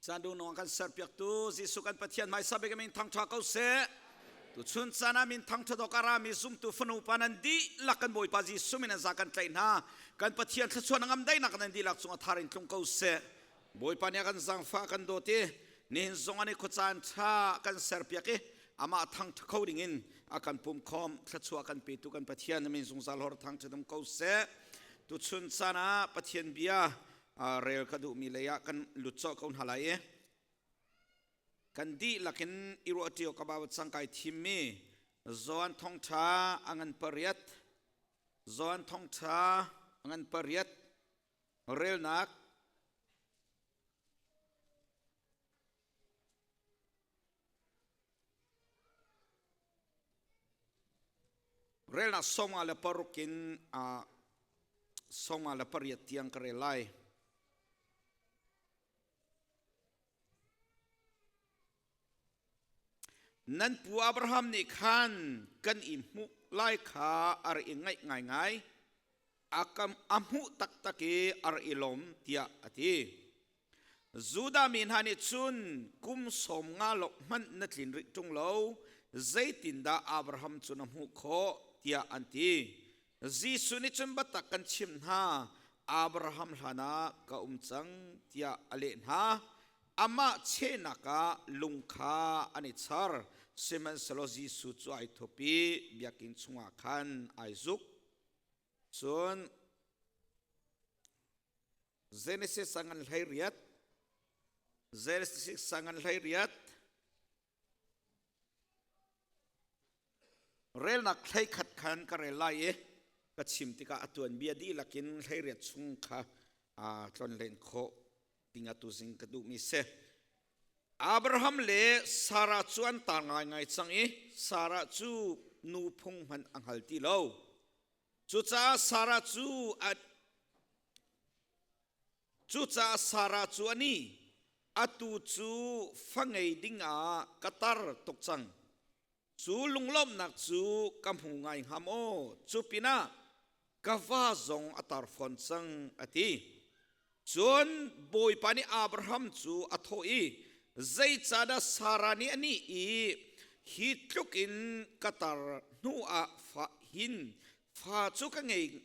Caan nung kan serpiaktu Jesuh kan Pathian hmaisa bik min thangṭha ko seh. Tuchun caan ah min thangṭhat awk a rami zumtu fanu pa nan dihlak kan Bawipa Jesuh min an za kan tlaih hna. Kan Pathian thluachuah ngam daihnak nan dihlak cungah thar in tlung ko seh. Bawipa nih a kan zaangfah kan dawt i nihin zong an i khuacaan ṭha kan serpiak i amah thangṭha kho dingin a kan pumkhawm thluachuah kan petu kan Pathian min zungzal hor thangṭhat um ko seh. Tuchun caan ah Pathian bia rel ka duhmi lei ah kan lut cawh ko hna lai i kan dihlak in i ruah ṭio ka bawat sang kai thimmi Johan thongṭha a ngan pariat Johan thongṭha a ngan pariat relnak Relnak 56 in 58 tiang ka rel lai. Nan pu Abraham nih khan kan i hmuh lai kha a rak i ngaih ngaingai. A hmuh taktak i a rak i lawm tiah a ti. Judah mi hna nih cun kum 50 lawng hmanh na tlin rih ṭung lo, zeitindah Abraham cu na hmuh khawh tiah an ti. Jesuh nih cun biatak kan chimh hna, Abraham hlanah ka um cang tiah a leh hna. Amah chehnak ah lung kha an i char, sihmanhsehlaw Jesuh cu ai thup i biakinn chungah khan ai zuk. Cun Genesis a ngan 18 Genesis a ngan 18 relnak 11 khan ka rel lai i ka chim tikah a tuanbia dihlak in 18 chung kha tlon len khawh ding atu zing ka duhmi si. Abraham le Sarah cu an tar ngaingai cang i Sarah cu nu phung hmanh a hngal ti lo. Cucaah Sarah cu a Cucaah Sarah cu a ni, atu cu fa ngei dingah ka tar tuk cang. Cu lunglawmhnak cu ka hmu ngai hnga maw? Cu pinah ka va zong a tar fawn cang, a ti. Cun Bawipa nih Abraham cu a thawh i, Zeicahdah Sarah nih a nih i hi tluk in ka tar hnuah fa hin fa cu ka ngei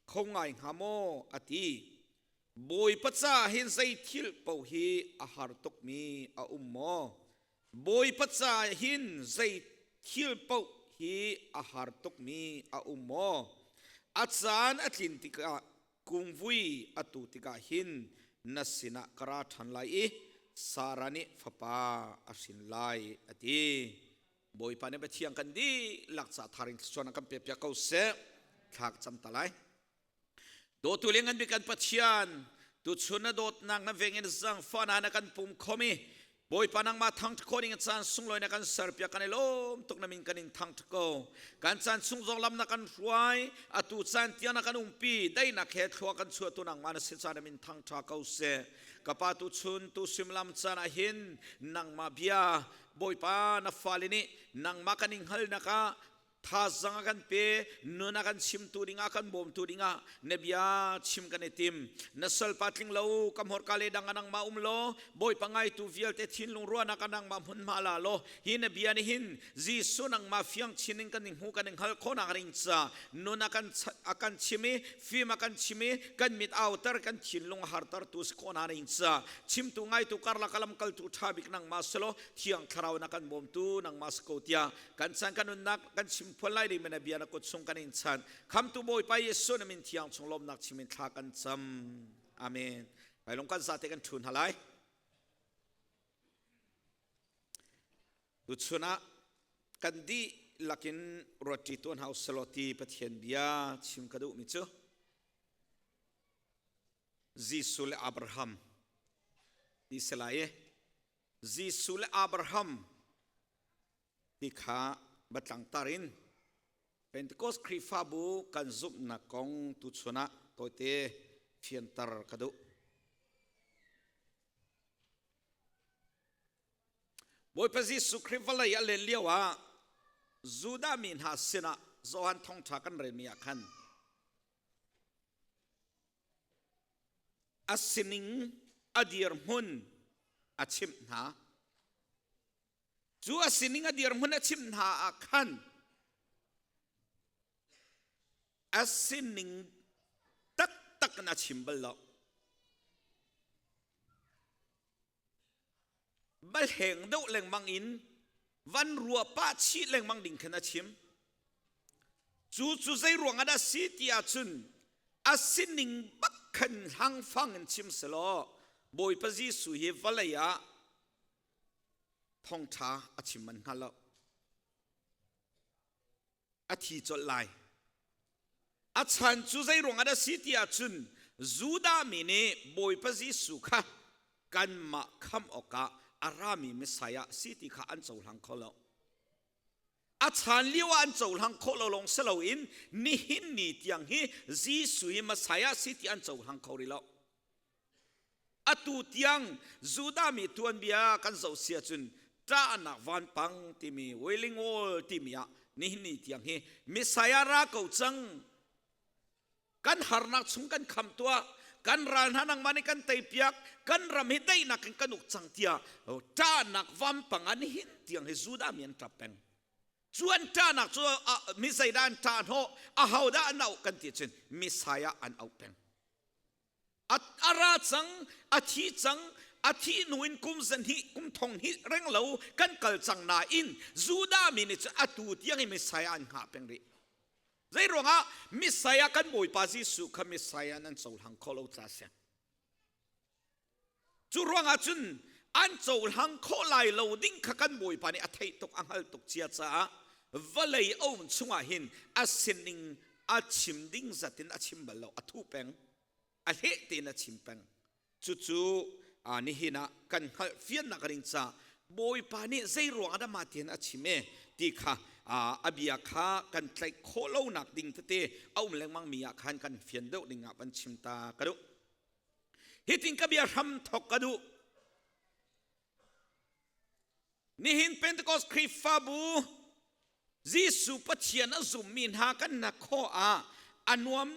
kho ngai hnga maw? a ti. Bawipa caah hin zei thil paoh hi a har tukmi a um maw? Bawipa caah hin zei thil paoh hi a har tukmi a um maw? A caan a tlin tikah kungvui a tu tikah hin na sinah ka ra ṭhan lai i Sarah nih fapa a hrin lai a ti. Bawipa nih Pathian kan dihlak ca thar in thluachuah kan pek piak ko seh. Thla ka cam ta lai. Dawtu le ngan bik kan Pathian, tuchun na dawtnak na veng in zangfah na kan pum khom i Bawipa nangmah thangṭhat khawh ding caan sunglawi na kan serpiak kan i lawm tuk na min kan in thangṭhat ko. Kan caan chung zong lam na kan hruai, atu caan tiang na kan umpi, daihnak he thlua kan chuahtu nangmah na si caan na min thangṭha ko seh. Ka pa tu chun tu simlam caan ah hin nangmah bia Bawipa na fale nih nangmah kan i hngalnak ah Thazang a kan pe, nun a kan chimtu dingah kan bawmtu dingah na bia chim kan i tim. Na salpa tling lo, ka hmurka le dang a nangmah um law, Bawipa ngaitu vialte thinlung ruahnak a nangmah hmunhma la law, hi na bia nih hin Jesuh nangmah fiang chin in kan i hmu kan i hngalh khawhnak ring ca nun a kan a kan chim i fim a kan chim i kan mit auter kan thinlung a hartertu si khawhnak ring ca chimtu ngaitu karlak a lamkaltu ṭha bik nangmah selaw Thiang Thlarau na kan bawmtu nangmah si ko tiah kan chan kan nunnak kan chim phuan lai ding na bia na kut chung kan in chan khamtu Bawipa Jesuh na min thiang chung lawmnak chim in thla kan cam amen bai lung kan zate kan thu hna lai tuchun ah kan dih lakin roti tuan hau seloti Pathian bia chim ka duh mi cu Jesuh le Abraham ti selai Jesuh le Abraham ti kha biatlangtar in Pentecost Khrihfabu kan zumhnak kong tuchun ah tawite fianter ka duh. Bawipa Jesuh Khrih vawlei a len lio ah Judah mi hna sinah Johan thawngṭha kan relmi ah khan a sining a dirhmun a a chimh hna. Cu a sining a dirhmun a chimh hna ah khan a sining taktak in a chim bal lo. Balheng deuh lengmang in van rua pah chih lengmang ding khan a chim. Cu cu zei ruang ah dah si ti ahcun a sining bak khan hlangfang in chim selaw Bawipa Jesuh hi vawlei ah thawngṭha a chim man hnga lo. A thi colh lai. A chan cu zei ruang ah dah si ti ahcun Judah mi nih Bawipa Jesuh kha kanmah khamh awkah a rami Messiah si ti kha an cohlang kho lo. A chan lio ah an cohlang khawh lo lawng si loin nihin ni tiang hi Jesuh hi Messiah si ti an cohlang kho rih lo. Atu tiang Judah mi tuanbia kan zoh si ahcun ṭahnak vanpang timi Wailing Wall timi ah nihin ni tiang hi Messiah ra ko cang kan harnak chung kan kham tuah kan ral hna nangmah nih kan teipiak kan ram hi daihnak in kan uk cang tiah ṭahnak vampang ah nihin tiang hi Judah mi an ṭap peng. Cu an ṭahnak cu mi zeidah an ṭah hnawh ahodah an auh kan ti cun Messiah an auh peng. A ra cang, a thi cang, a thih hnu in kum zahnih, kum thong hnih reng lo kan kal cang nain Judah mi nih cun atu tiang i Messiah an hngah peng rih. Zei ruangah Messiah kan Bawipa Jesuh kha Messiah nan cohlang kho lo ca si. Cu ruangah cun an cohlang khawh lai lo ding kha kan Bawipa nih a theih tuk a hngalh tuk cia caah vawlei a um chungah hin a sining a chim ding zat in a chim bal lo a thu peng a hleh tein a chim peng cucu nihin ah kan hngalh fiannak ding ca Bawipa nih zei ruang ah dah mah tihin a chim e ti kha a bia kha kan tlaih khawh lonak ding tete a um lengmang mi ah khan kan fian deuh ding ah van chim ta ka duh. Hitin ka bia hram thok ka duh. Nihin Pentecost Khrihfabu Jesuh Pathian a zummi hna kan na khaw ah a nuam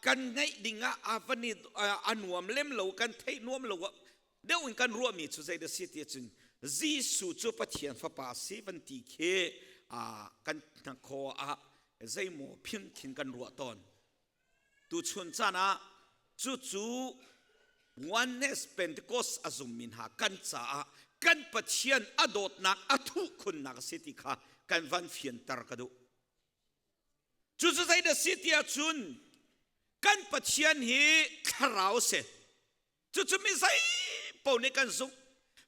kan ngeih ding ah a van i a nuam lem lo kan theih nuam lo deuh in kan ruahmi cu zei dah si ti cun Jesuh cu Pathian fapa si van ti khi kan hnakhaw ah zeimaw phinkhin kan ruah tawn. Tuchun caan ah cucu Oneness Pentecost a zummi hna kan caah kan Pathian a dawtnak a thuh khunnak a si ti kha kan van fianter ka duh. Cucu zeidah si ti ahcun kan Pathian hi thlarau a si. Cucu mi zei paoh nih kan zumh.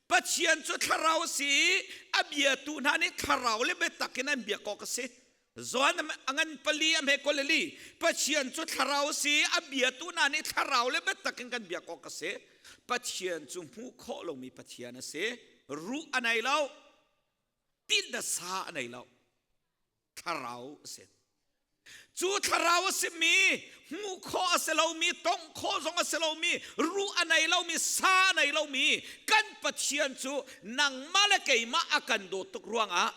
Pathian cu thlarau a si i a biatu hna nih thlarau le biatak in an biak awk a si. Johan a ngan pali a hme koleli Pathian cu thlarau a si i a biatu hna nih thlarau le biatak in kan biak awk a si. Pathian cu hmuh khawh lomi Pathian a si. Ruh a nei lo. Tinda sa a nei lo. Thlarau a si. Cu thlarau a simi, hmuh khawh a si lomi, tongh khawh zong a si lomi, ruh a nei lomi, sa a nei lomi kan Pathian cu nangmah le keimah a kan dawt tuk ruangah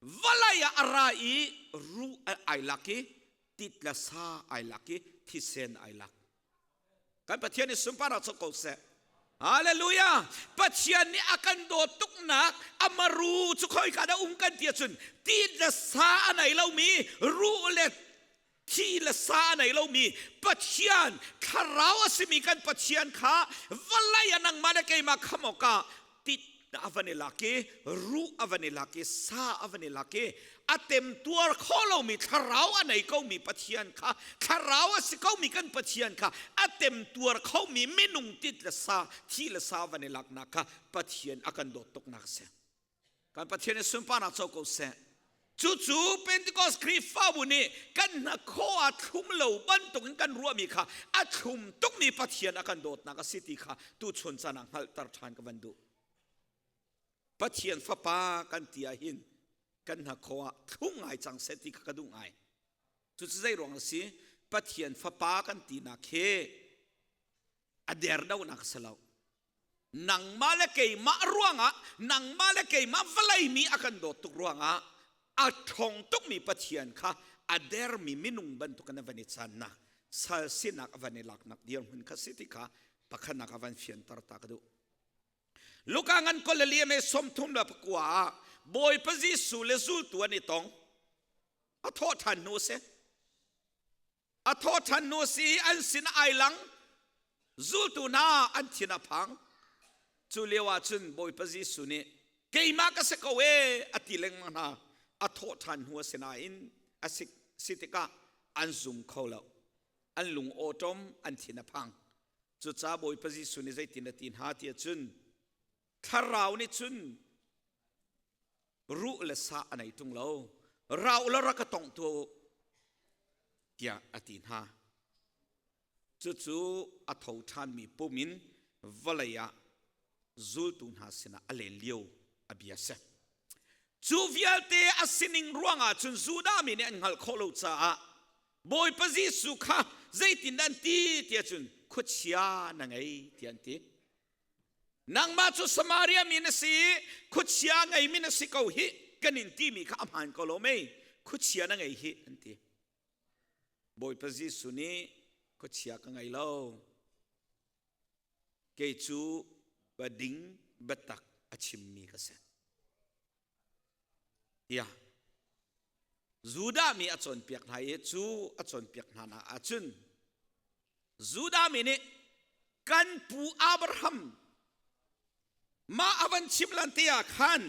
vawlei ah a ra i ruh ai lak i tit le sa ai lak i thisen ai lak. Kan Pathian nih sunparnak co ko seh. Hallelujah! Pathian nih a kan dawt tuknak amaru cu khoika dah um kan ti ahcun ti le sa a nei lomi ruh le thi le sa a nei lomi Pathian thlarau a simi kan Pathian kha vawlei ah nangmah le keimah kham awkah tit a van i lak i ruh a van i lak i sa a van i lak i a temtuar kho lomi thlarau a nei komi Pathian kha thlarau a si komi kan Pathian kha a temtuar khomi minung tit le sa thi le sa van i laknak kha Pathian a kan dawt tuknak a si kan Pathian i sunparnak co ko seh Cucu Pentecost Khrihfabu nih kan hnakhaw ah thlum lo bantukin kan ruahmi kha a thlum tukmi Pathian a kan dawtnak a si ti kha tuchun caan ah hngalhter ṭhan ka van duh. Pathian Fapa kan ti ah hin kan hnakhaw ah thlum ngai cang seh ti kha ka duh ngai. Cucu zei ruang a si? Pathian Fapa kan tinak hi a derdonak a si lo. Nangmah le keimah ruangah nangmah le keimah vawlei mi a kan dawt tuk ruangah a ṭhawng tukmi Pathian kha a dermi minung bantukin a van i cannak sal sinak a van i laknak dirhmun kha si ti kha. Pakhatnak a van fianter ta ka duh. Luka ngan kol le liam e 34 ah Bawipa Jesuh le zultu an i tong. A thawh ṭhan hnu a si. A thawh ṭhan hnu a si i an sin ai lang. Zultu hna an thin a phang. Cu lio ah cun Bawipa Jesuh nih keimah ka si ko e a ti lengmang hna. A thawh ṭhan hnu a si nain a si, si tikah an zum kho lo. An lung awṭom, an thin a phang. Cucaah Bawipa Jesuh nih zeitin a ti hna ti ahcun thlarau nih cun ruh le sa a nei ṭung lo rau le rak ka tongh tuah u tiah a ti hna. Cucu a tho ṭhanmi pum in vawlei ah zultu hna sinah a len lio a bia si. Cu vialte a sining ruangah cun Judah mi nih an hngalh khawh lo caah Bawipa Jesuh kha zeitindah an ti tiah cun khuachia na ngei tiah an ti. Nangmah cu Samaria mi na si i khuachia ngeimi na si ko hi kan in timi kha a hmaan ko lo mei khuachia na ngei hi an ti. Bawipa Jesuh nih khuachia ka ngei lo. Kei cu bading biatak a chimmi ka si. Tiah Judah mi a cawnpiak hna i cu a cawnpiak hna nak ahcun Judah mi nih kan pu Abraham mah a van chim lan te ah khan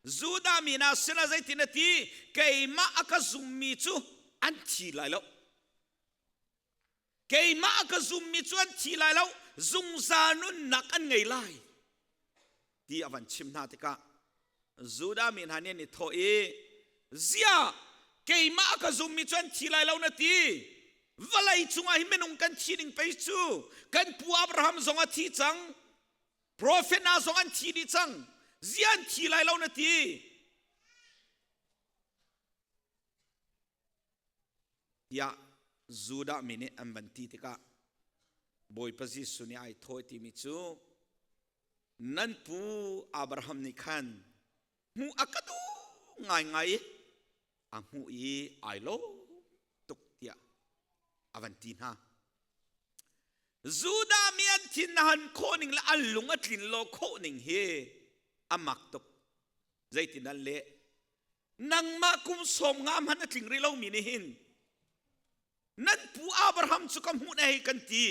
Judah mi hna sinah zeitin a ti keimah a ka zummi cu an thi lai lo Keimah a ka zummi cu an thi lai lo, zungzal nunnak an ngei lai ti a van chim hna tikah Judah mi hna nih an i thawh i ziah keimah a ka zummi cu an thi lai lo na ti vawlei cungah hi minung kan thi ning pei cu kan pu Abraham zong a thi cang profet hna zong an thi dih cang ziah an thi lai lo na ti Tiah Judah mi nih an van ti tikah Bawipa Jesuh nih ai thawi timi cu nan pu Abraham nih khan hmuh a ka duh ngaingai i a hmuh i ai lawm tuk tiah a van ti hna. Judah mi an thin a han khawh ning le an lung a tlin lo khawh ning hi a mak tuk. Zeitin an leh? Nangmah kum 50 hmanh a tling rih lomi nih hin nan pu Abraham cu ka hmuh na hei kan ti.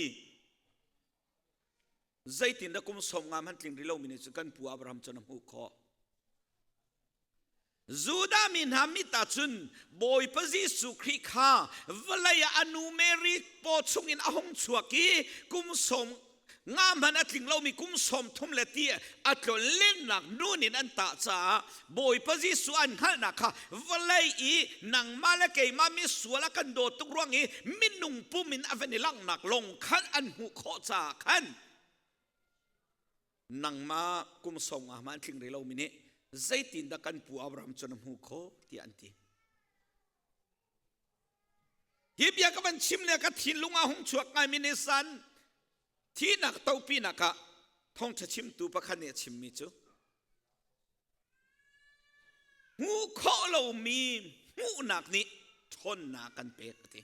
Zeitindah kum 50 hmanh tling rih lomi nih cun kan pu Abraham cu na hmuh khawh? Judah mi hna mit ah cun Bawipa Jesuh Khrih kha vawlei ah a nu Mary paw chungin a hung chuak i kum 50 hmanh a tling lomi kum 30 le ti a tlonlennak nun in an tah caah Bawipa Jesuh an hngalhnak kha vawlei i nangmah le keimah misual a kan dawt tuk ruang i minung pum in a van i langhnak lawng khan an hmuh khawh caah khan nangmah kum 50 hmanh tling rih lomi nih zeitindah kan pu Abraham cu na hmuh khawh tiah an ti. Hi bia ka van chim le ka thinlung ah hung chuak ngaimi nih san thihnak topinak ah thawngṭha chimtu pakhat nih a chimmi cu hmuh khawh lomi hmuhnak nih ṭhawnnak kan pek a ti.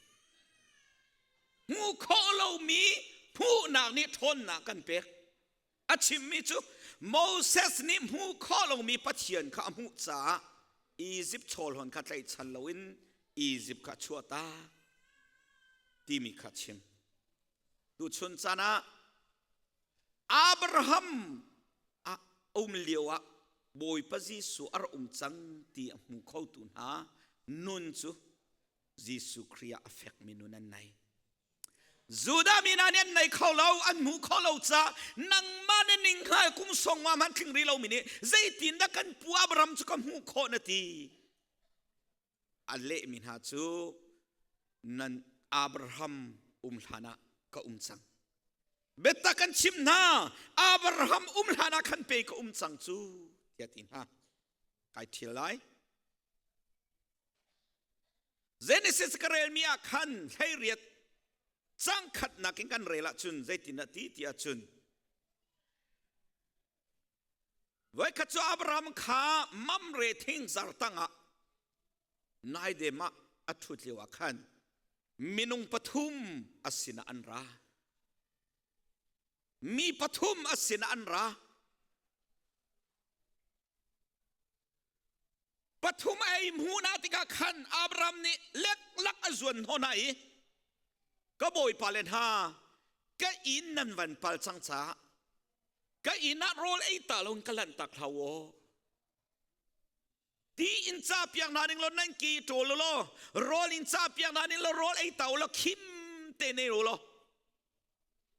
Hmuh khawh lomi hmuhnak nih ṭhawnnak kan pek. A chimmi cu Moses nih hmuh khawh lomi Pathian kha a hmuh caah Izipt chawlhawn kha tlaihchan loin Izipt kha a chuahtak timi kha a chim. Tuchun caan ah Abraham a um lio ah Bawipa Jesuh a rak um cang ti a hmu khotu hna nun cu Jesuh Khrih ah a fekmi nun an nei. Judah mi hna nih an nei kho lo, an hmu kho lo caah nangmah na ning hngal kum 50 hmanh tling rih lomi nih zeitindah kan pu Abraham cu ka hmuh khawh na ti? A lehmi hna cu nan Abraham um hlan ah ka um cang. Biatak kan chimh hna, Abraham um hlan ah khan pe ka um cang cu tiah ti hna. Kai ṭhial lai. Genesis ka relmi ah khan 18 cang khatnak in kan rel ahcun zeitin a ti ti ahcun voikhat cu Abraham kha Mamre thing zar tangah naidem ah a ṭhut lio ah khan minung pathum a sinah an ra. Mi pathum a sinah an ra. Pathum ei hmu na tikah khan Abraham nih leklak a zuan hnawh hna i ka bawipa le hna ka inn nan van pal cang caah ka inn ah rawl ei ta lo in ka lanh tak hlah aw. Ti in ca piak hna ning law nan ki ṭawl law rawl in ca piak hna ning law rawl ei ta law khim te ne law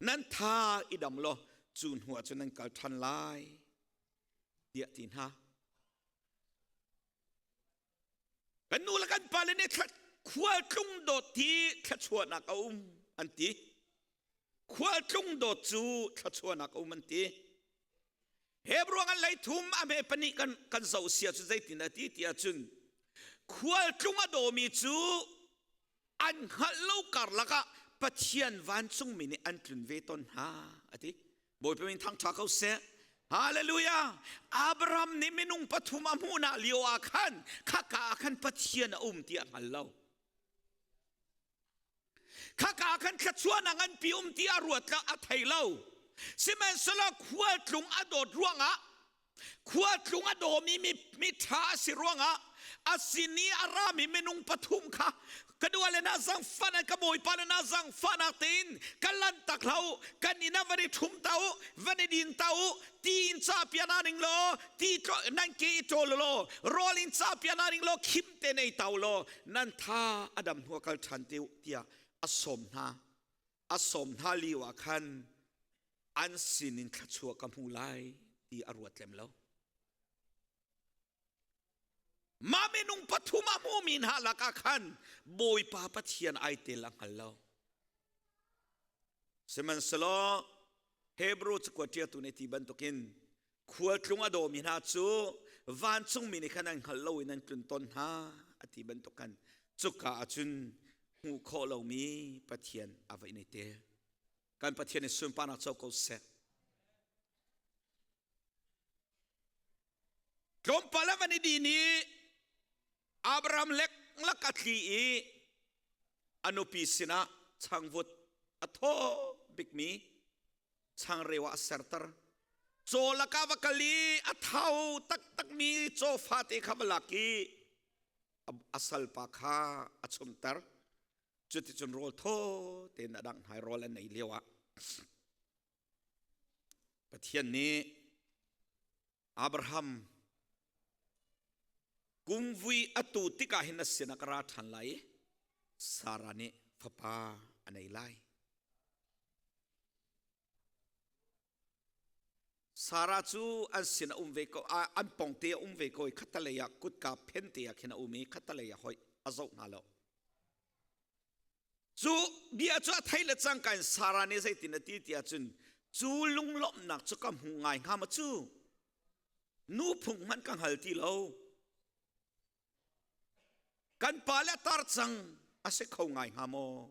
nan tha i dam law cu hnu ah cun nan kal ṭhan lai tiah ti hna. Kan nu le kan pa le nih khualtlung dawt hi thluachuahnak a um an ti. Khualtlung dawt cu thluachuahnak a um an ti. Hebrew an leithum a hme pahnih kan kan zoh sia cu zeitin a ti ti ahcun khualtlung a dawmi cu an hngalh lo karlak ah Pathian vancungmi nih an tlun ve tawn hna a ti. Bawipa min thangṭha ko seh. Hallelujah! Abraham nih minung pathum a hmuhnak lio ah khan khaka ah khan Pathian a um ti a hngal lo. Khaka ah khan thluachuahnak nganpi um ti a ruat lo, a thei lo. Sihmanhsehlaw khualtlung a dawt ruangah khualtlung a dawmi mi mi ṭha a si ruangah a sin i a rami minung pathum kha ka dua le na zangfah ka bawipa le na zangfahnak tein ka lan tak hlah u kan inn ah van i ṭhum ta u van i din ta u ti in ca pia na ning law ti nan ke i ṭawl law rawl in ca pia na ning law khim te nei tau law nan tha a dam hnu kal ṭhan te u tiah a sawm hna a sawm hna lio ah khan an sinin thluachuah ka hmu lai ti a ruat lem lo. Mah minung pathum a hmumi hna lakah khan Bawipa Pathian ai tel a hngal lo. Sihmanhsehlaw Hebrew cakuat ṭialtu nih ti bantukin khualtlung a dawmi hna cu vancungmi nih khan an hngalh lo in an tlun tawn hna a ti bantuk khan cuka ahcun hmuh khawh lomi Pathian a va in i tel. Kan Pathian nih sunparnak co ko seh. Tlawmpal a van i din i Abraham leklak a tli i a nupi sinah changvut a thaw bikmi changreu ah a serter. Caw lakah va kal i a thau taktakmi caw fate kha va lak i a salpa kha a chumter. Cuticun rawl thaw tein a dangh hna i rawl an ei lioah Pathian nih Abraham kungvui a tu tikah hin na sinah ka ra ṭhan lai i Sarah nih fapa a nei lai. Sarah cu an sin a um ve ko an pongte a um ve ko i khattalei ah kutka phente ah khin a um i khattalei ah hoi a zoh hna lo. Cu bia cu a thei le cangka in Sarah nih zeitin a ti ti ahcun cu lunglawmhnak cu ka hmu ngai hnga maw cu nu phung hmanh ka hngal ti lo. Kan pa le tar cang a si kho ngai hnga maw?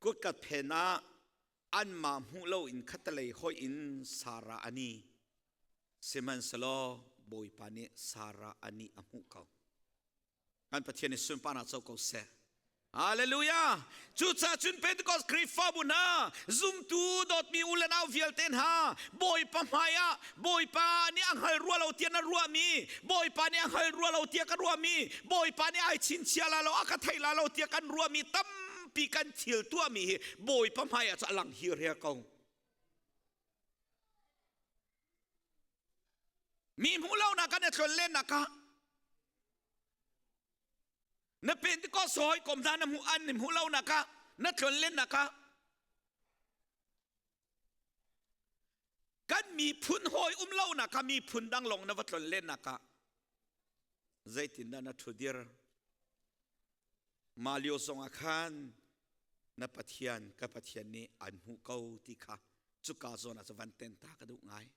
Kutkat phen ah anmah hmuh loin khattelei hoih in Sarah a ni. Sihmanhsehlaw Bawipa nih Sarah a nih a hmuh ko. Kan Pathian nih sunparnak co ko seh. Hallelujah! Cucaah cun Pentecost Khrihfabu hna, zumtu dawtmi u le nau vialte hna, Bawipa hmaiah Bawipa nih a hngal rua lo tiah na ruahmi, Bawipa nih a hngal rua lo tiah ka ruahmi, Bawipa nih ai chinchia la lo, a ka thei la lo tiah kan ruahmi tampi kan thil tuahmi hi Bawipa hmaiah cu a lang hirhiar ko. Mi hmuh lonak kan i tlon lennak ah na Pentecost hawikom hna na hmuh an hmuh lonak ah na tlon lennak ah kan miphun hawi um lonak ah miphun dang lawng na va tlon lennak ah zeitindah na ṭhudir mah lio zongah khan na Pathian ka Pathian nih an hmuh ko ti kha cuka zawn ah cu van ten ta ka duh ngai.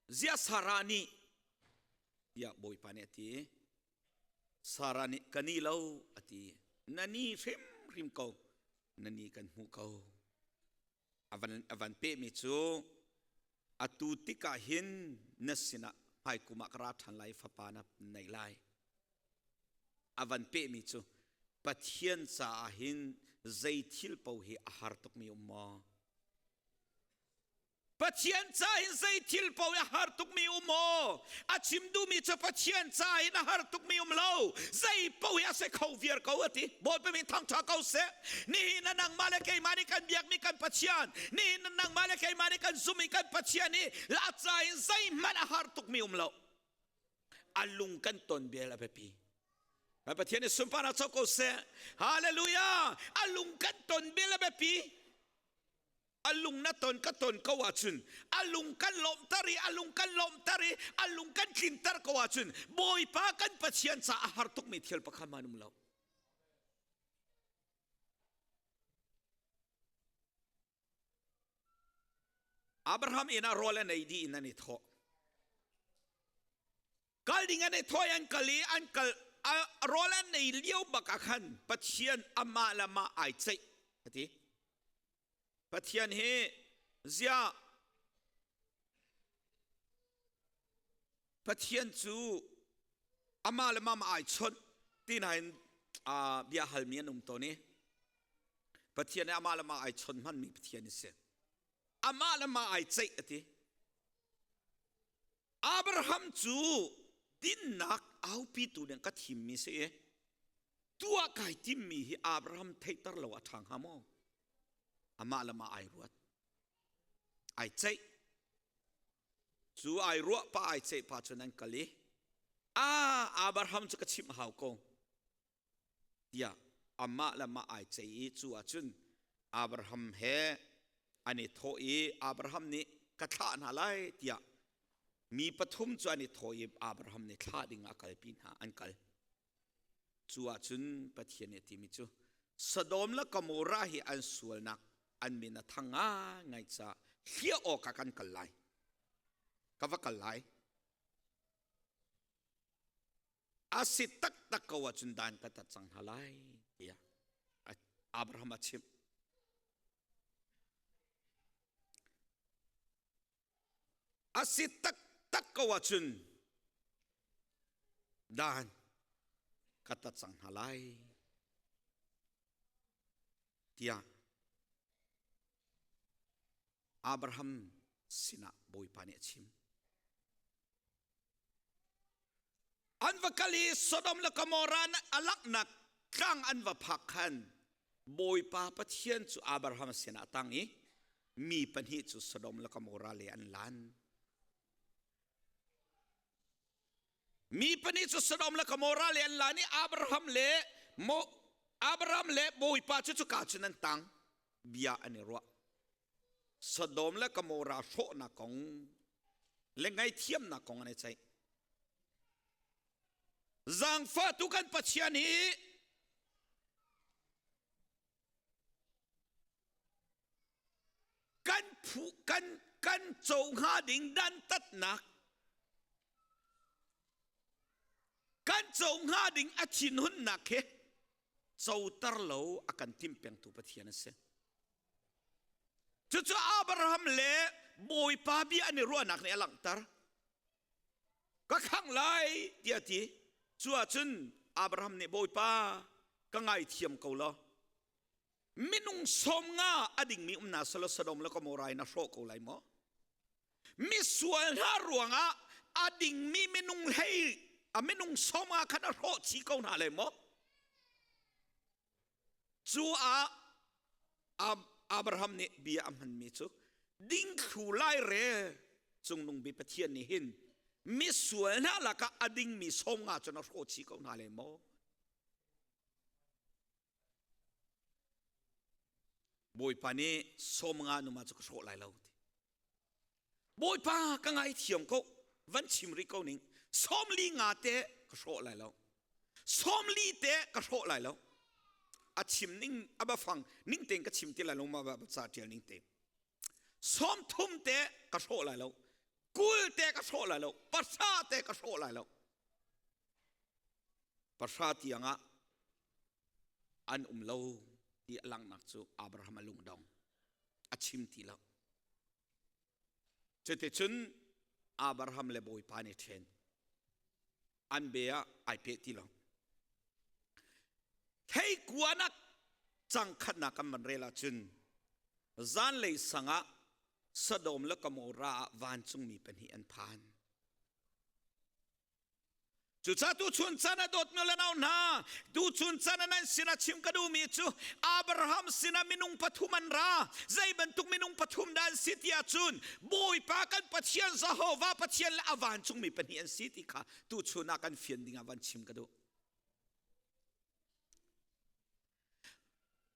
Ziah Sarah nih tiah Bawipa nih a ti. Sarah nih ka ni lo a ti. Na ni hrimhrim ko. Na ni kan hmuh ko. A van pehmi cu atu tikah hin na sinah hmaikum ah ka ra ṭhan lai fapa na nei lai. A van pehmi cu Pathian caah hin zei thil paoh hi a har tukmi um maw? Pathian ca hin zei thil paoh a har tukmi um maw? A chim duhmi cu Pathian ca hin a har tukmi um lo. Zei paoh hi a si kho viar ko a ti. Bawipa min thangṭha ko seh. Nihin na nangmah le keimah nih kan biakmi kan Pathian, nihin na nangmah le keimah nih kan zummi kan Pathian hi a ca in zeihmanh a har tukmi um lo. A lung kan ton bel a biapi. Pathian nih sunparnak co ko seh. Hallelujah! A lung kan ton bel a biapi. A lung na ton ka ton ko ahcun a lung kan lawmhter i a lung kan lawmhter i a lung kan tlinter ko ahcun Bawipa kan Pathian caah a har tukmi thil pakhat hmanh um lo. Abraham inn ah rawl an ei dih in an i thawh. Kal ding an i thawh i an kal i an kal rawl an ei lio bak ah khan Pathian amah le amah ai ceih a ti. Pathian hi ziah Pathian cu amah le mah ai chawnh ti nain bia halmi an um tawn i Pathian hi amah le mah ai chawnh hmanmi Pathian a si. Amah le mah ai ceih a ti. Abraham cu dinnak aupitu ding ka thimmi si i tuah kai timmi hi Abraham theihter lo a ṭha hnga maw? Amah le mah ai ruat. Ai ceih. Cu ai ruah pa ai ceih pa cun an kal i ah Abraham cu ka chimh hau ko tiah amah le mah ai ceih i cu ahcun Abraham he an i thawh i Abraham nih ka thlah hna lai tiah mi pathum cu an i thawh i Abraham nih thlah ding a kalpi hna an kal. Cu ahcun Pathian nih a timi cu Sodom le Gomorrah hi an sualnak an min a thang ngai caah hliah awkah kan kal lai. Ka va kal lai. A si taktak ko ahcun dan ka tat cang hna lai tiah Abraham a chimh. A si taktak ko ahcun dan ka tat cang hna lai tiah Abraham sinah Bawipa nih a chim. An va kal i Sodom le Gomorrah a langhnak tlang an va phak khan Bawipa Pathian cu Abraham sinah a tang i mi pahnih cu Sodom le Gomorrah le an lan. Mi pahnih cu Sodom le Gomorrah le an lan i Abraham le Mo Abraham le Bawipa cu cuka cun an tang bia an i ruah. Sodom le Gomorrah hrawhnak kong le ngaihthiamnak kong an i ceih. Zaangfahtu kan Pathian hi kan phu kan kan co hnga ding dantatnak kan co hnga ding a thinhunnak hi coter lo a kan tim pengtu Pathian a si. Cucu Abraham le Bawipa bia an i ruahnak nih a langhter. Ka khangh lai tiah a ti. Cu ahcun Abraham nih Bawipa ka ngaithiam ko law minung 50 a dingmi umna selaw Sodom le Gomorrah in a hrawh ko lai maw? Misual hna ruangah a dingmi minung hlei a minung 50 khan a hrawh chih ko hna lai maw? Cu ah Abraham nih bia a hmanmi cu dingthlu lai rel cungnung bi Pathian nih hin misual hna lakah a dingmi 50 cun a hrawh chih ko hna le maw? Bawipa nih 50 numa cu ka hrawh lai lo ti. Bawipa ka ngaithiam ko van chim rih ko ning 45 te ka hrawh lai lo 40 te ka hrawh lai lo a chim ning a bafang ning tein ka chim ti lai lo ma ba ca tial ning te 30 te ka hrawh lai lo 20 te ka hrawh lai lo 10 te ka hrawh lai lo 10 tiangah an um lo ti a langhnak cu Abraham a lungdong a chim ti lo cuticun Abraham le Bawipa nih ṭhen an bia ai peh ti lo. Theikuanak cang khatnak kan van rel ahcun zanlei sang ah Sodom le Gomorrah ah vancungmi pahnih an phan. Cucaah tuchun chan a dawtmi le nau hna, tuchun chan ah nan sinah chim ka duhmi cu Abraham sinah minung pathum an ra. Zei bantuk minung pathum dah an si ti ahcun Bawipa kan Pathian Jehovah Pathian le a vancungmi pahnih an si ti kha tuchun ah kan fian ding ah van chim ka duh.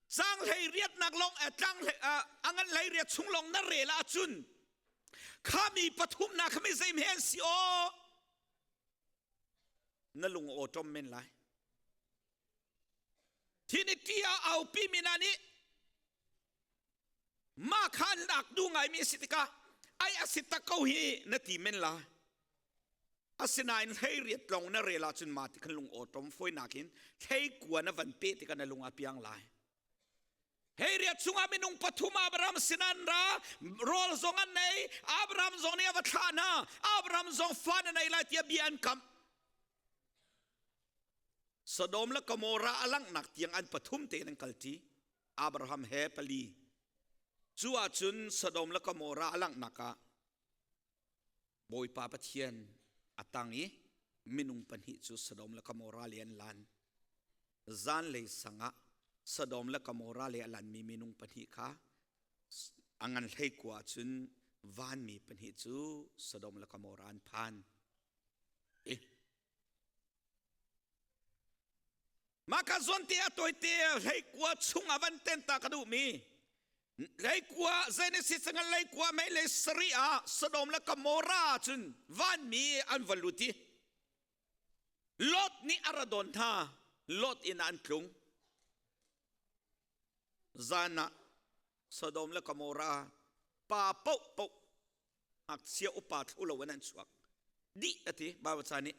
Sang hlei riatnak lawng tlang a ngan hlei riat chung lawng na rel ahcun kha mi pathum na kha mi zei hme an si aw na lung aw tom men lai thiniti a aupi mi na nih mah kha lak du ngai mi si tikah ai a si tak ko hi na ti men la asinain hlei riat lawng na rel ahcun ma ti khan lung awtom foi nakin hlei kua na van pe tikah na lung a piang lai hei riat chungah minung pathum Abraham sinan ra rawl zong an nei Abraham zong nih a va thlah hna Abraham zong fa na nei lai tiah bia an kamh Sodom le Gomorrah a langhnak tiang an pathum tein an kalṭi Abraham he pali cu ahcun Sodom le Gomorrah a langhnak ah Bawipa Pathian a tang i minung pahnih cu Sodom le Gomorrah le an lan. Zanlei sang ah Sodom le Gomorrah le a lanmi minung pahnih kha a ngan hlei kua cun vanmi pahnih cu Sodom le Gomorrah an phan. I Mah ka zawn te a tawite hleikua chung a van ten ta ka duhmi leikua Genesis ngan leikua mei le sarih ah Sodom le Gomorrah cun vanmi an va lut i Lot nih a ra don hna Lot inn ah an tlung zan ah Sodom le Gomorrah pa paoh paoh ngakchia upa thlu lo in an chuak dih a ti Bible ca nih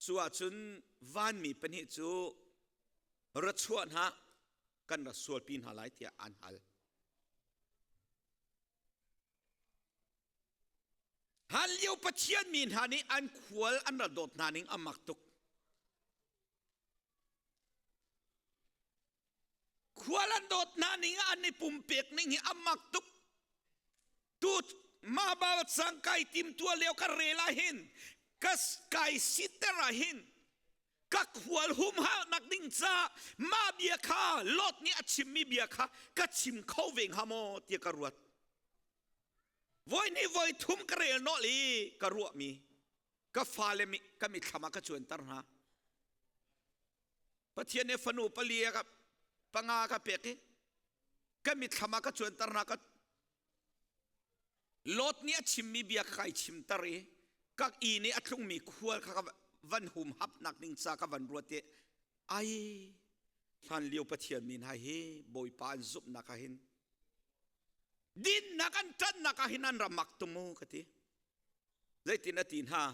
Cu ahcun vanmi pahnih cu ra chuah hna kan ra sualpi hna lai tiah an hal. Hlan lio Pathian mi hna nih an khual an ra dawt hna ning a mak tuk. Khual an dawt hna ning ah an i pumpek ning hi a mak tuk. Tu mah bal cang kai tim tua lio ka rel ah hin ka kai siter ah hin ka khual humhal nak ding ca mah bia kha Lot nih a chimmi bia kha ka chim kho ve hnga maw tiah ka ruat. Voi nih voi thum ka rel nawh i ka ruahmi ka fale mi ka mithlam ah ka cuanter hna. Pathian nih fanu pali a ka panga ka pek i ka mitthlam ah ka cuanter hna ka Lot nih a chimmi bia kha kai chimter i ka i nih a tlungmi khual kha ka van hum hapnak ding ca ka van ruat i ai hlan lio Pathian mi hna hi Bawipa an zumhnak ah hin dinnak an ṭanhnak ah hin an ram mak tum u ka ti Zeitin a ti hna?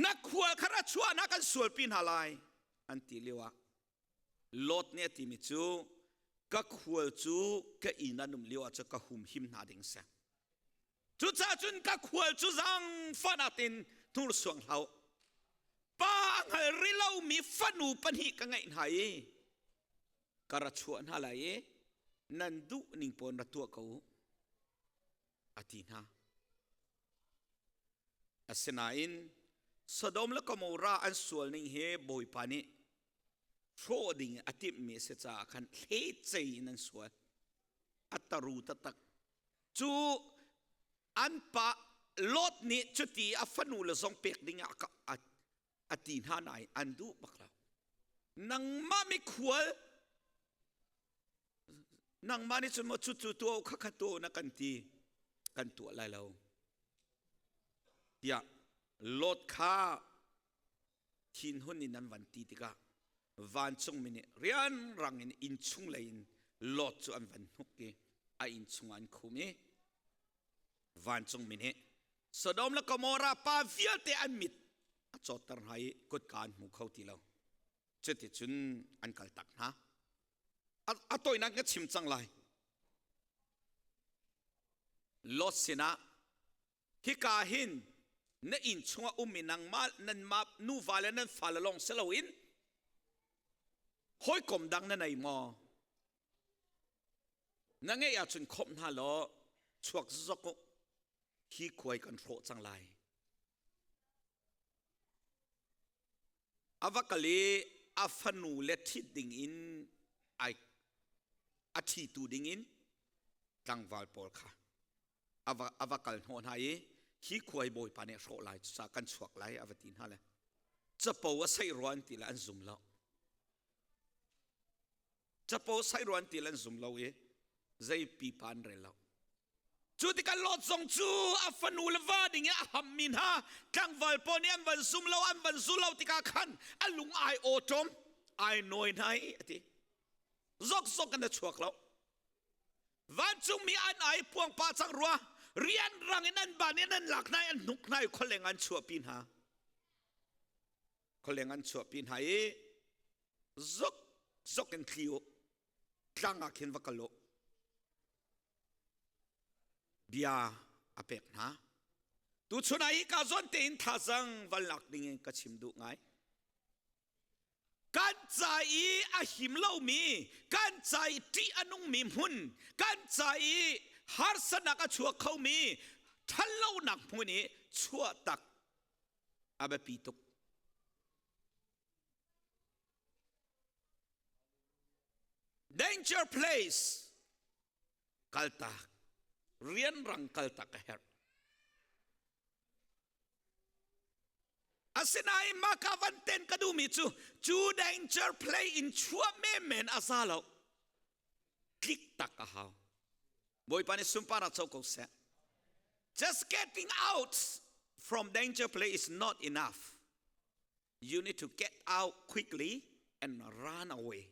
Na khual kha ra chuahnak kan sualpi hna lai an ti lio ah Lot nih a timi cu ka khual cu ka inn an um lio ah cu ka humhim hna ding si. Cucaah cun ka khual cu zaangfahnak in hnursuang hlah Pa a hngal rih lomi fanu pahnih ka ngeih hna i ka ra chuah hna lai i nan duh ning pawn ra tuah ko u a ti hna. Asinain Sodom le Gomorrah an sual ning hi Bawipa nih hrawh ding a timhmi a si caah khan hlecei in an sual. A taru taktak. Cu an pa Lot nih cuti a fanu le zong pek ding ah a ti hna nain an duh bak lo. Nangmah mikhual nangmah nih cun maw cucu tuah kha kha tuah na kan ti kan tuah lai lo tiah Lot kha thinhun in an van ti tikah vancungmi nih rianrang in innchung lei in Lot cu an van hnuk i a innchung ah an khum i vancungmi nih Sodom le Gomorrah pa vialte an mit a cawtter hna i kutka an hmu kho ti lo. Cuticun an kaltak hna. A tawinak ka chim cang lai. Lot sinah hika hin na inn chungah ummi nangmah nanmah nuva le nan fale lawng si loin Hawikom dang na nei maw? Na ngeih ahcun khawmh hna law chuak zok u. Hi khuai kan hrawh cang lai. A va kal i a fanu le ṭhit ding in ai a ṭhitu ding in tlangval pawl kha a va kal hnawh hna i hi khuai bawipa nih a hrawh lai cucaah kan chuak lai a va ti hna le capo a saih rua an ti le an zum lo. Capo saih rua an ti le an zum lo i zei pipa an rel lo. Cu tikah Lot zong cu a fanu le va ding i a hammi hna tlangval pawl nih an van zum lo an van zul lo tikah khan a lung ai awṭawm ai nawi hna i a ti. Zokzok in a chuak lo. Vancungmi an ai puang pah cang rua rianrang in an ban in an lak hna i an hnuk hna i khualeng an chuahpi hna. Khualeng an chuahpi hna i zok zok in thli u tlang ah khin va kal u. Bia a pek hna. Tuchun ah hi ka zawn tein thazang van lak ding in ka chim duh ngai. Kan ca i a him lomi, kan ca i ṭih a nungmi hmun, kan ca i harsatnak a chuak khomi ṭhatlonak hmun i chuah tak a biapi tuk. Danger place kaltak rianrang kaltak a herh. Asinain mah ka van ten ka duhmi cu cu danger play in chuah menmen a za lo. Tlik tak a hau. Bawipa nih sunparnak co ko seh. Just getting out from danger play is not enough. You need to get out quickly and run away.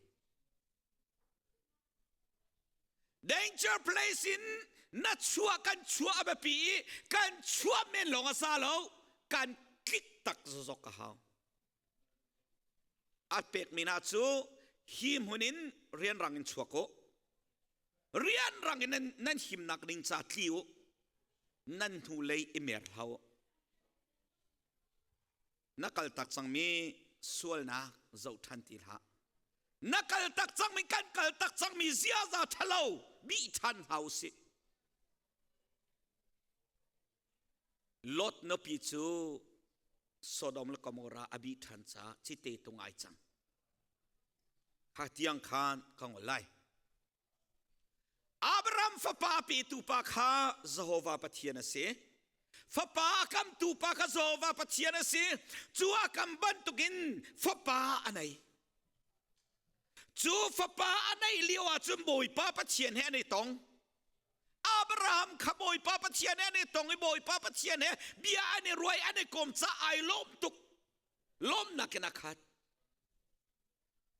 Danger place in na chuah kan chuah a biapi i kan chuah men lawng a sa lo kan tlik tak zok a hau. A pekmi hna cu hi hmun in rianrang in chuak u. Rianrang in nan, nan himnak ding ca tli u. Nan hnulei i mer hlah u. Na kaltak cangmi sualnak zoh ṭhan ti hlah. Na kaltak cangmi kan kaltak cangmi ziaza ṭhalo bih ṭhan hlah u sih. Lot nupi cu Sodom le Gomorrah a bih ṭhan caah cite tung ai cang. Kha tiang khan ka ngol lai. Abraham fapa petu pa kha Jehovah Pathian a si. Fapa a kamtu pa kha Jehovah Pathian a si. Cu a kam bantukin fapa a nei. Cu fapa a neih lio ahcun Bawipa Pathian he an i tong. Abraham kha Bawipa Pathian he an i tong i Bawipa Pathian he bia an i ruai an i kom ca ai lawm tuk. Lawmnak in a khat.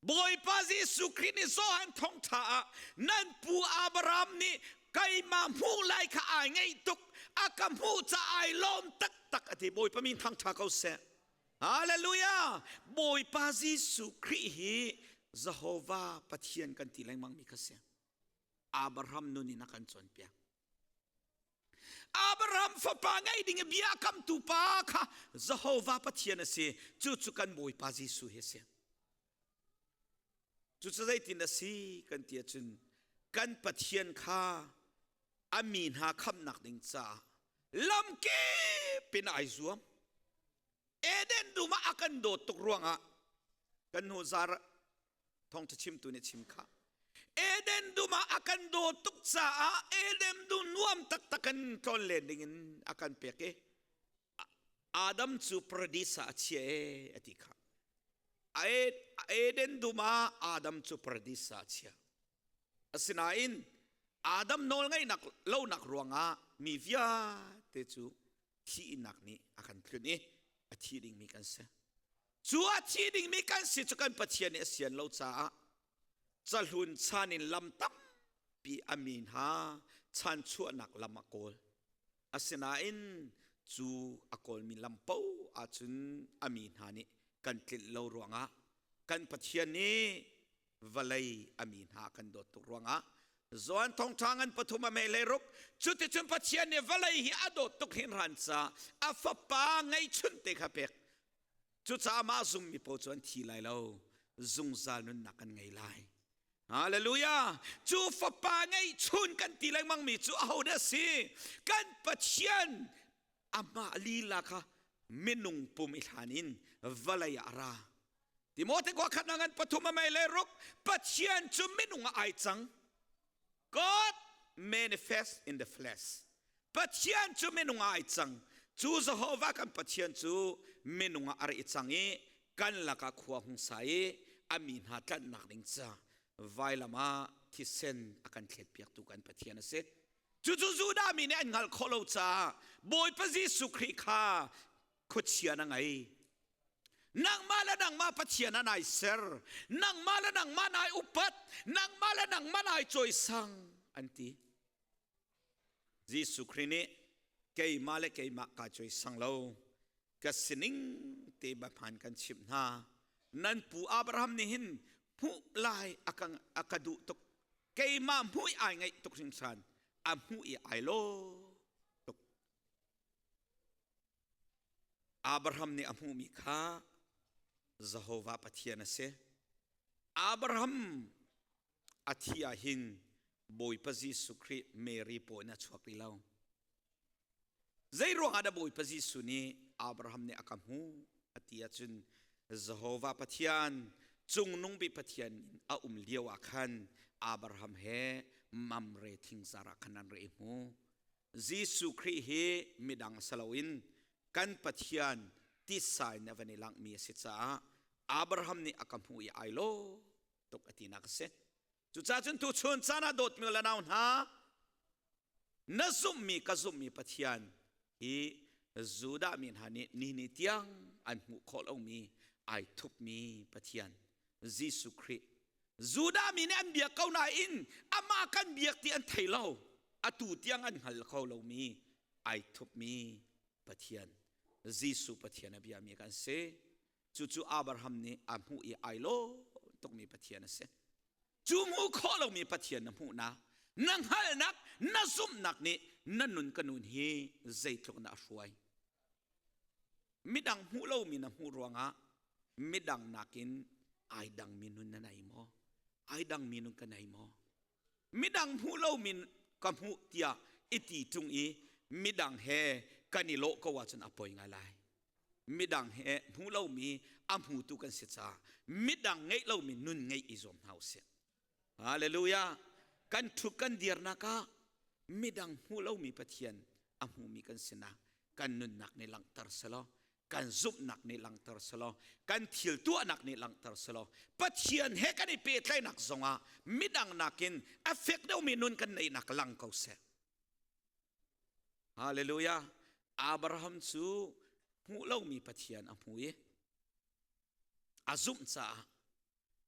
Bawipa Jesuh Khrih nih Johan thawngṭha ah nan pu Abraham nih keimah hmuh lai kha ai ngeih tuk a ka hmuh ca ai lawm taktak a ti Bawipa min thangṭha ko seh Hallelujah Bawipa Jesuh Khrih hi Jehovah Pathian kan ti lengmang mi kha si Abraham nun in a kan cawnpiak Abraham fapa ngei ding i bia kamtu pa kha Jehovah Pathian a si. Cucu kan Bawipa Jesuh hi a si. Cucu zeitin a si kan ti ahcun kan Pathian kha a mi hna khamhnak ding caah lamkip in ai zuam. Eden dum ah a kan dawt tuk ruangah kan hnu zar thawngṭha chimtu nih chim kha Eden dum ah a kan dawt tuk caah Eden dum nuam taktak in tlawn len ding in a kan pek i Adam cu paradis ah a chia e a ti kha Eden dum ah Adam cu paradis ah a chia asinain Adam nawl ngaihnak lonak ruangah mi vialte cu thihnak nih a kan tlunh i a thi dingmi kan si. Cu a thi dingmi kan si cu kan Pathian nih a sian lo caah cahlun chan in lam tampi a mi hna chanchuahnak lam a kawl. Asinain cu a kawlmi lam paoh ahcun a mi hna nih kan tlinh lo ruangah kan Pathian nih vawlei a mi hna kan dawt tuk ruangah Johan thawngṭha ngan pathum a mei le ruk cuticun Pathian nih vawlei hi a dawt tuk hringhran caah a fapa ngeihchun te kha pek cucaah mah zummi paoh cu an thi lai lo. zungzal nunnak kan ngei lai. Hallelujah! Cu fapa ngeihchun kan ti lengmang mi cu aho dah si? Kan Pathian amah lila kha minung pum i hlan in vawlei ah a ra. Timote kua khat ngan pathum a mei le ruk Pathian cu minung ah ai cang. God manifest in the flesh. Pathian cu minung ah ai cang. Cu Jehovah kan Pathian cu minung ah a rak i cang i kan lakah khua hung sa i a mi hna tlanhnak ding ca vailam ah thisen a kan thletpiaktu kan Pathian a si. Cucu Judah mi nih an hngalh khawh lo caah Bawipa Jesuh Khrih kha khuachia na ngei. Nangmah le nangmah Pathian ah nai ser. Nangmah le nangmah nai upat. Nangmah le nangmah nai cawisang an ti. Jesuh Khrih nih keimah le keimah kaa cawisang lo. Ka sining te hmaan kan chimh hna. Nan pu Abraham nih hin hmuh lai a ka duh tuk. Keimah hmuh i ai ngaih tuk hringhran. A hmuh i ai lo tuk. Abraham nih a hmuhmi kha Jehovah Pathian a si. Abraham a thi ah hin Bawipa Jesuh Khrih Mary paw in a chuak rih lo. Zei ruangah dah Bawipa Jesuh nih Abraham nih a ka hmuh a ti ahcun Jehovah Pathian cungnung bik Pathian in a um lio ah khan Abraham he Mamre thingzar ah khan an re i hmu. Jesuh Khrih hi midang si loin kan Pathian titsa in a van i langhmi a si caah Abraham nih a ka hmuh i ai lo tuk a tinak a si. Cucaah cun tuchun caan ah dawtmi le nau hna na zumhmi ka zumhmi Pathian hi Judah mi hna nih ni ni tiang an hmuh khawh lomi ai thupmi Pathian Jesuh Khrih Judah mi nih an biak ko nain amah kan biak ti an thei lo. Atu tiang an hngal kho lomi ai thupmi Pathian Jesuh Pathian a biami kan si. Cucu Abraham nih a hmuh i ai lo tukmi Pathian a si. Cu hmuh khawh lomi Pathian na hmuhnak, na hngalhnak, na zumhnak nih na nun ka nun hi zeitluk na a hruai. Midang hmuh lomi na hmuh ruangah midang nakin ai dangmi nun na nei maw? Ai dangmi nun ka nei maw? Midang hmuh lomi ka hmuh tiah i ti ṭung i midang he kan i lawh ko ahcun a poi ngai lai. Midang he hmuh lomi a hmutu kan si caah midang ngeih lomi nun ngeih i zuam hna usih. Hallelujah! Kan ṭhut kan dirnak ah midang hmuh lomi Pathian a hmumi kan sinak kan nunnak nih langhter selaw kan zumhnak nih langhter selaw kan thil tuahnak nih langhter selaw Pathian he kan i pehtlaihnak zongah midang nakin a fek deuhmi nun kan neihnak lang ko seh. Hallelujah! Abraham cu hmuh lomi Pathian a hmu i a zumh caah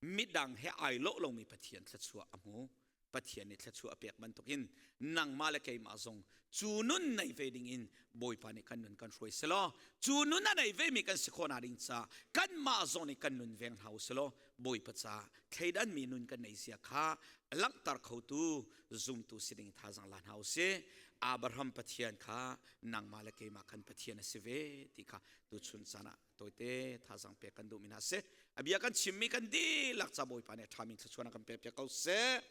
midang he ai lawh lomi Pathian thluachuah a hmu. Pathian nih thluachuah a pek bantukin nangmah le keimah zong cu nun nei ve ding in Bawipa nih kan nun kan hruai selaw cu nun a nei vemi kan si khawh ding ca kanmah zong nih kan nun veng hna u selaw Bawipa ca thleidanmi nun kan nei zia kha langhter khotu zumtu si ding thazang la hna u si. Abraham Pathian kha nangmah le keimah kan Pathian a si ve ti kha tuchun caan ah tawite thazang pek kan duhmi hna si. A bia kan chimmi kan dihlak ca Bawipa nih a ṭhami thluachuah kan pek piak ko seh.